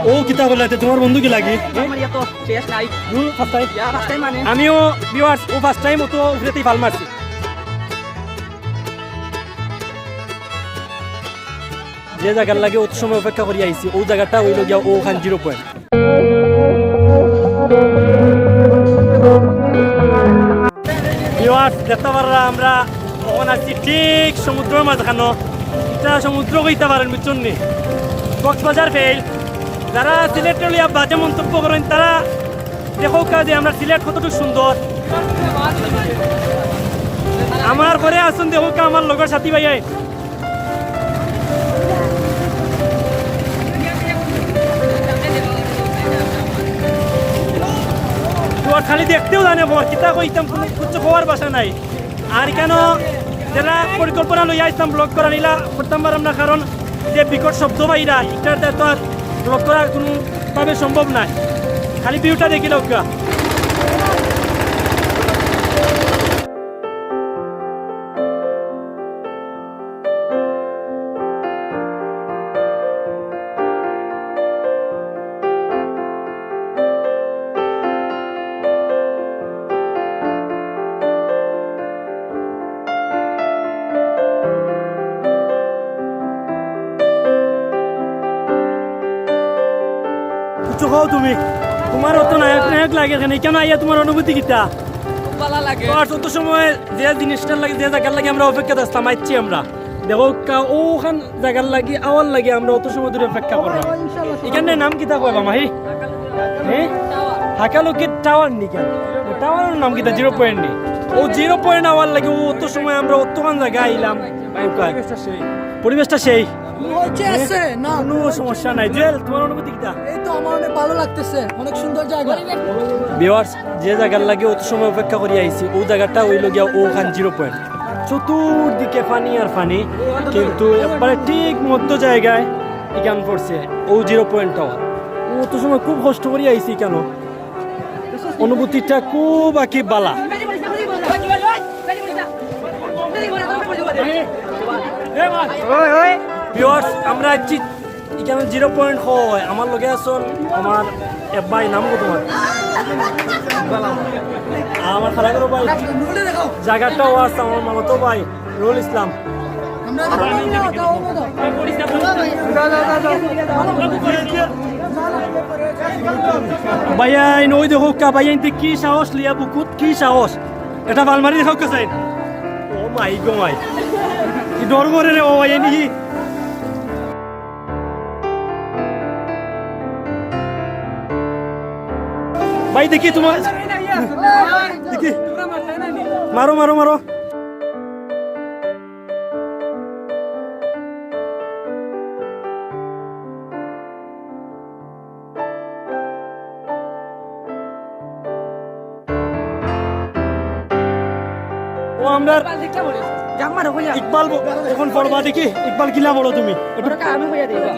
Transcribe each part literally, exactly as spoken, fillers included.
ও কিতা কইলা, তে তুমার বন্ধু কিলা গি? আমার ইয়া তো শেষ নাই। হুম, first time। ইয়া, first time মানে। আমিও viewers, ও first time, ও তো উপরেতেই ফাল মারছি। যে জাগার লাগি অত সময় অপেক্ষা করি আইছি, ও জাগাটা অইলো গিয়া অউ খান zero point। Viewers, দেখতা পাররা আমরা অখন আছি ঠিক সমুদ্রর মাঝখানো। ইটা সমুদ্র কইতা পারেন, বুঝছইন নি? কক্সবাজার fail। যারা সিলেটরে লইয়া বাজে মন্তব্য করইন, তারা দেখউক্কা যে আমরার সিলেট কতটুকু সুন্দর। আমার ঘরে আছইন দেখউক্কা আমার লগর সাথী ভাইয়াইন। তুমার খালি দেখতেউ জানে বর, কিতা কইতাম, কুনু কিচ্ছু কওয়ার ভাষা নাই। আর কেন যেলা পরিকল্পনা লইয়া আইছলাম vlog করার, ইলা করতাম পারলাম না, কারণ যে বিকট শব্দ বাইরা, ইটার তো আর vlog করা কুনুভাবে সম্ভব নায়। খালি view টা দেখিলাউক্কা। কিচ্ছু কও তুমি, তুমার অত নায়ক নায়ক লাগে কেনে? কেনে আইয়া তুমার অনুভূতি কিতা? খুব ভালা লাগে। তো আর অত সময় যে জিনিসটার লাগি, যে জাগার লাগি আমরা অপেক্ষাত আছলাম, আইছি আমরা। দেখউক্কা, অউখান জাগার লাগি, আওয়ার লাগি আমরা অত সময় ধরি অপেক্ষা করলাম। ইখানর নাম কিতা কইবা, মাহি? হ্যাঁ? হাকালুকির টাওয়ার নি কেন? টাওয়ারর নাম কিতা? Zero point নি? অউ zero point আওয়ার লাগি অউ অত সময় আমরা অতখান জাগা আইলাম। পরিবেশটা সেই। পরিবেশটা সেই। মনে হচ্ছে আছে, না। কুনু সমস্যা নাই। জুয়েল, তুমার অনুভূতি কিতা? এই তো, আমার অনেক ভালো লাগতেছে, অনেক সুন্দর জায়গা। Viewers, যে জাগার লাগি অত সময় অপেক্ষা করি আইছি, অউ জাগাটা অইলো গিয়া অউখান zero point। চতুর্দিকে পানি আর পানি, কিন্তু একবারে ঠিক মধ্য জায়গায় ইখান পড়ছে, অউ zero point টাওয়ার। অত সময় খুব কষ্ট করি আইছি কেনে, অনুভূতিটা খুব আর কি বালা। Viewers, আমরা আইছি ইখান zero point হয়, আমার লগে আছইন আমার এক ভাই, নাম কইতো তুমার? আমার খালা করো ভাই, জাগারটাও আছে আমার মামাতো ভাই রুহুল ইসলাম। ভাইয়াইন, অউ দেখউক্কা, ভাইয়াইন্তে কি সাহস লইয়া বুকুত, কি সাহস। এটা ফাল মারি দেখউক্কা চাইন। ও মাই গো মাই। কি ডর করে রে ও ভাইয়াইন, ই। ভাই, দেখি তুমার, দেখি। মারো, মারো, মারো। ও, আমরার ইকবাল ব-, অখন পড়বা দেখি, ইকবাল কিলা পড়ো তুমি? একটু ওটা আমি কইয়া দিই, বা।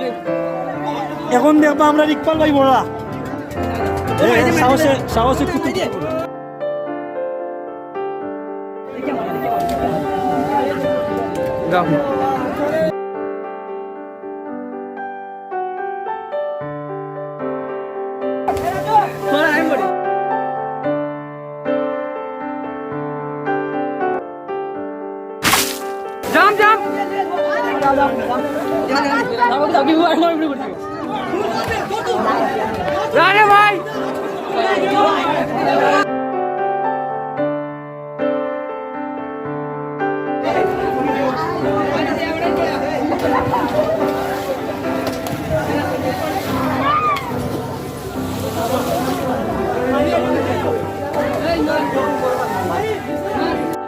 অখন দেখবা আমরার ইকবাল ভাই পড়া। এ, সাহসে, সাহসে কুতু। যাও। জাম, জাম। আরে ভাই।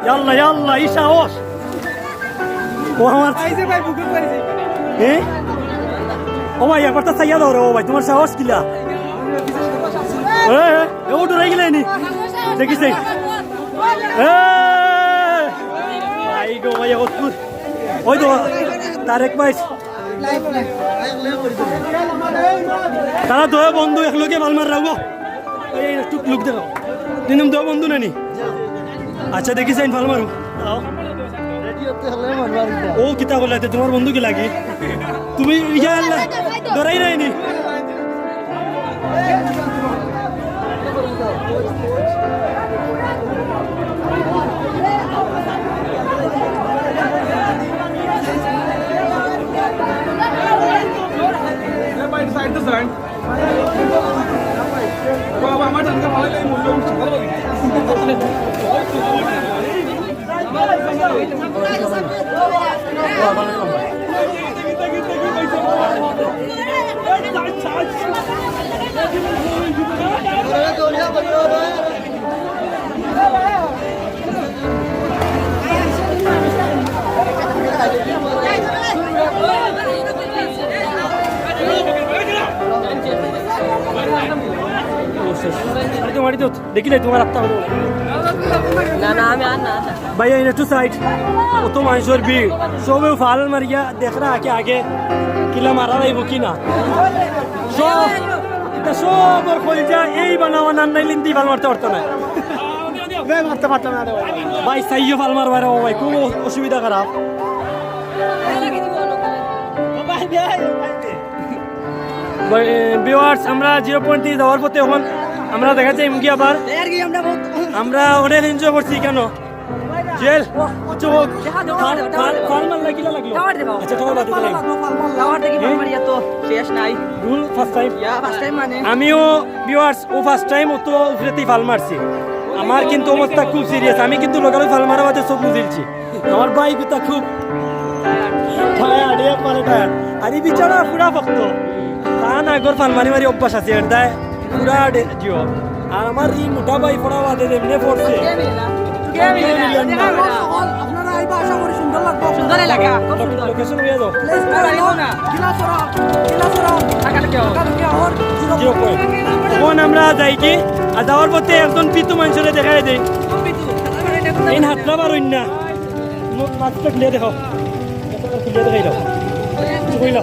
ইয়াল্লা, ইয়াল্লা, ই সাহস। ও আমার। এই যে ভাই, বুকুত পাইছি। এ? ও ভাই, একবার তো চাইয়া দাও রে, ও ভাই, তুমার সাহস কিলা? এ, এ, এ, ও ডরাই গেলে নি। দেখিস এই। এ, ভাই গো, ভাই, অদ্ভুত। ওই তো, তারেক ভাই। তারা দুই বন্ধু একলগে ফাল মাররা গো। এই, এই, একটু look দেখাও। দুইজন দুই বন্ধু নানি? আচ্ছা, দেখি চাইন ফাল মারো। আও। ও কিতা কইলা, তে তুমার বন্ধু কিলা গি? তুমি ইয়া আল্লাহ, ডরাই নাই নি? মারি দিও, মারি দিও। দেখিলে তুমার আত্মা হলো। না, না, আমি আর না, আর না। ভাই, এই একটু সাইড। অত মানষর ভিড়। সবেউ ফাল মারিয়া দেখরা আগে আগে কিলা মারা যাইবো কি না। সব, ইতা সবর কইলজা এই বানাওয়া নান নাইলে ইন্দি ফাল মারতে পারতো না। বে, মারতে পারতো না রে ভাই। ভাই, চাইও ফাল মারবার ও ভাই, খুব অ-, অসুবিধা খারাপ। ভাই, এ, viewers, আমরা জিরো পয়েন্ট থ্রি যাওয়ার পথে অখন আমরা দেখা যাইমুগি আবার। আমরা অনেক এনজয় করছি কেন? জুয়েল, কিছু হোক। ফাল, ফাল, ফাল মারলা কিলা লাগলো? আচ্ছা, টাওয়ার বাদে দিলাম। টাওয়ার দেখি ফাল মারিয়া তো শেষ নাই। Rule first time. Yeah, first time মানে। আমিও viewers, ও ফার্স্ট টাইম, ও তো উপরেতেই ফাল মারছে। আমার কিন্তু অবস্থা খুব সিরিয়াস, আমি কিন্তু লগে লগে ফাল মারা বাদে চোখ মুজিলছি। আমার ভাই গুতা খুব টায়ার্ড, একবারে টায়ার্ড। আর এই বেচারা পুরা ভক্ত, তান আগর ফাল মারি মারি অভ্যাস আছে, এর দায় পুরা ডে-, জিও। আর আমার এই মোটা ভাই পড়া বাদে যেমনে পড়ছে, আপনারা আইবা, আশা করি সুন্দর লাগবো। সুন্দর এলাকা, খুব সুন্দর। লোকেশন হয়ে যাও। প্লেস টিলাছড়া, টিলাছড়া, ঢাকা ঢুকে আওয়ার জিরো পয়েন্ট। অখন আমরা যাইগি, আর যাওয়ার পথে একজন পিতু মানষরে দেখাই দেই। এই হাতটা বার হইন না। মুখ মাছটা খুলিয়া দেখাও। খুলিয়া দেখাই দাও। কিছু কইলা?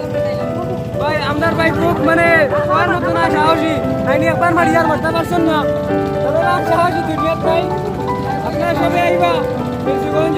ভাই, আমরার ভাই খুব মানে কওয়ার মতো না সাহসী। আইনি একবার মারি আর মারতে পারছইন না। তবে আর সাহসী দুনিয়াত নাই। আপনারা সবে আইবা। মেহেরগঞ্জ